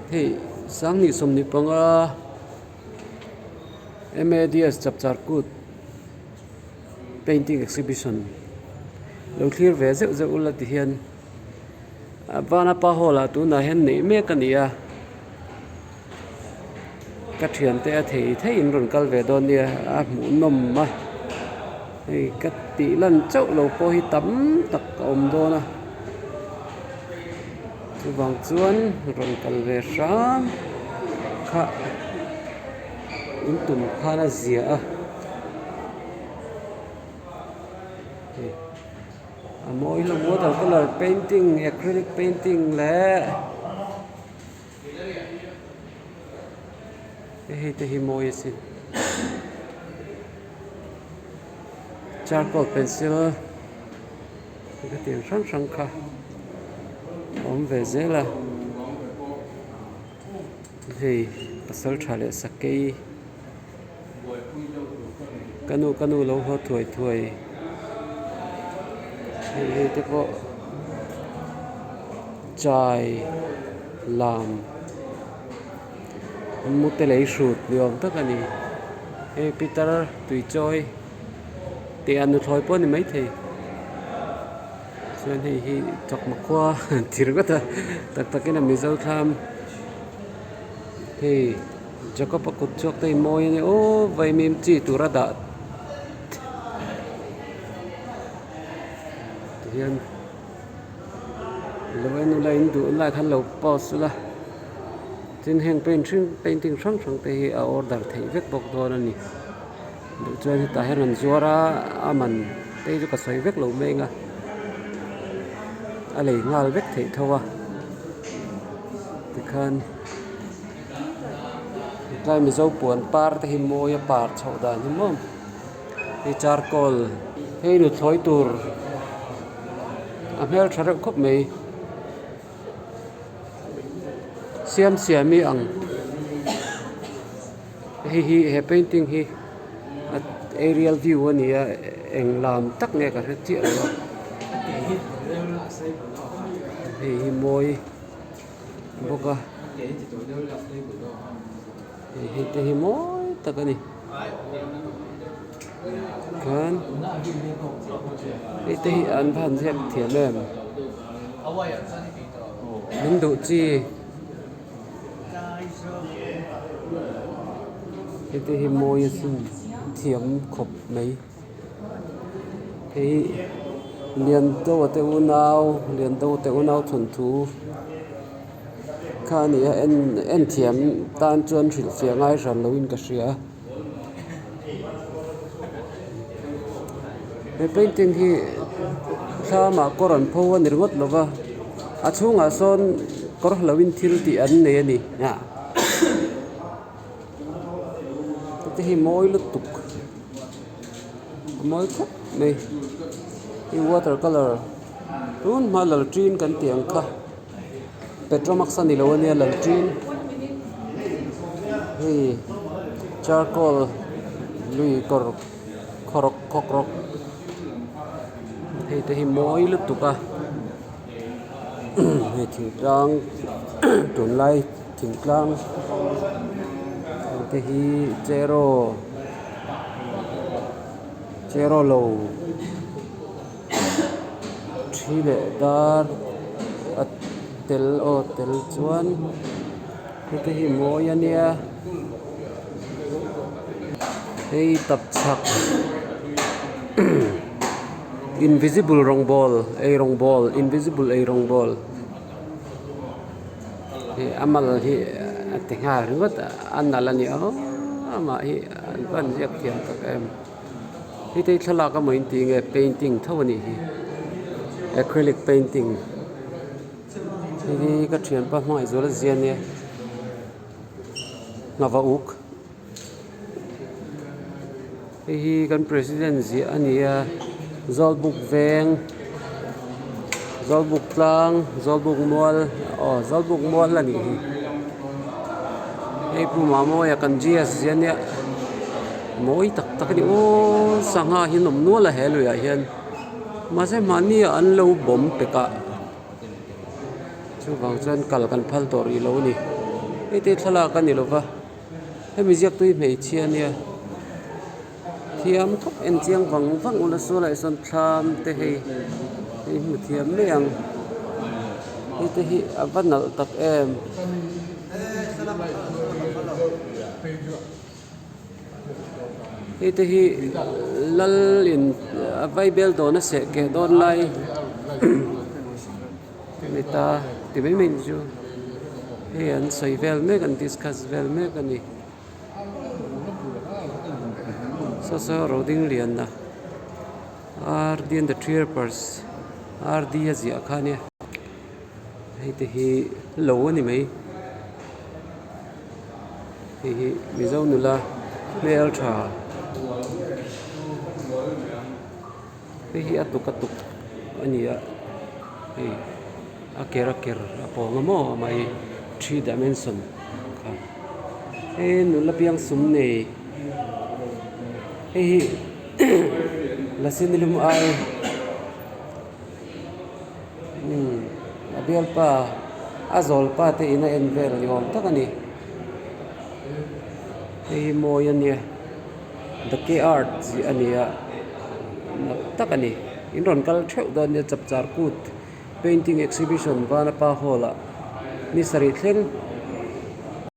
Hei sanghnih 25 M_A_D_S chapchar kut painting exhibition lo thlir ve zeuh zeuh ula ti hian a vanapa hall ah tunah hian neih mek a ni a ka thiante a thei thei in rawn kal ve dawn nia a hmuh nawm a hei ka tih lan chauh lo pawh hi tam tak a awm dawn a chuvang chuan rawn kal ve hram kha in tum khan a zia a hei. A mawi hlawm water colour painting acrylic painting leh hei te hi mawi asin charcoal pencil hetiang hrang hrang kha a awm ve zel a hei pasal tha leh sakei. Ka nu ka nu lo haw thuai thuai hei hei te pawh chai lam mute lei hrut ni awm tak a ni hei pitar tui chawi tih a nuthlawi pawh a ni maithei chuan hei hi chakma khua ti ringawt a tak takin a mizo thlam hei. Jacob a kut chhuak te hi mawi a nia aw vaimim chi tur a dah tihian lo en ula in duh lai khan lo pause ula tin heng paint hring painting hrang hrang te hi a order theih vek bawk dawn a ni duh chuan hetah hian an zuar a a man te hi chu ka sawi vek lo mai ang a a lei nghal vek theih tho a tikhan. Hetlai mizo puan par te hi mawi a par chhoh dan hi maw hei charcoal hei nuthlawi tur a hmeltha reuh khawp mai siam siam hi ang hei hi he painting hi aerial view a ni a eng lam tak nge ka hre chiah lo a hei hi mawi. bawk a hei te hi mawi tak a ni chuan hei te hi an va han ziak thiam em min duh chi hei te hi mawi asin thiam khawp mai. Hei Liandoa te unau Liandoa te unau thawnthu kha a ni a en en thiam tan chuan hrilh fiah ngai hran loin ka hria he painting hi thlamah kawr an pho a ni ringawt lo va a chhungah sawn kawr hloin thil tih an nei a ni. Heti hi mawi lutuk a mawi khawp mai hei water colour tun hma laltin kan tih ang kha petromax a ni lo ania laltin hei charcoal lui kawr khawrawk khawkrawk hei te hi mawi lutuk a hei thingtlang tunlai. Thingtlang te hi cheraw cheraw lo thi leh dar a tel aw tel chuan heti hi mawi a nia hei tapchhak invisible rawngbawl ei rawngbawl invisible ei rawngbawl. Hei a mal hi a ti nghal ringawt a a nalh a ni awm amah hi an va han ziak thiam tak em heti thlalak emaw in tih nge painting tho a nih hi acrylic painting hei hi ka thianpa hmangaih zual a zia ania nghava uk hei hi kan president ziah a ni a zawlbuk veng zawlbuk tlang zawlbuk mual aw zawlbuk mual a nih hi hei pu Mamawia kan g s ziah ania mawi tak tak a ni aw sangha hi an awm nual a he luiah hian mahse mahni ah an lo bawm pek a chuvang chuan kal kan phal tawh rih lo a ni. Hei te thlalak a ni lo va hemi ziak tui hmeichhia ania thiam khawp en chiang vang vang ula saw lai sawn thlam te hei hei hmu thiam mai ang hei te hi a va nalh tak em. Hei te hi lal in a vaibel dawn a seh keh dawn lai a ni ta ti mai mai chu hei an sawi vel mek an discuss vel mek a ni saw saw roding lian a R D and the trippers R D a ziah kha a nia hei te hi lo a ni mai. Hei hi Mizo nula hmel tha hei hi a tuk a tuk a ni a hei a ker a ker a pawng a maw amah hi three dimension kha hei nula biangsum nei hei hi lasi nilum ai umm a bialpa a zawlpa te in a en vel ni awm tak a ni hei hi mawi a nia the k art tih a ni a nalh tak a ni in rawn kal theuh dawn nia chapchar kut painting exhibition vanapa hall ah ni sarih thleng.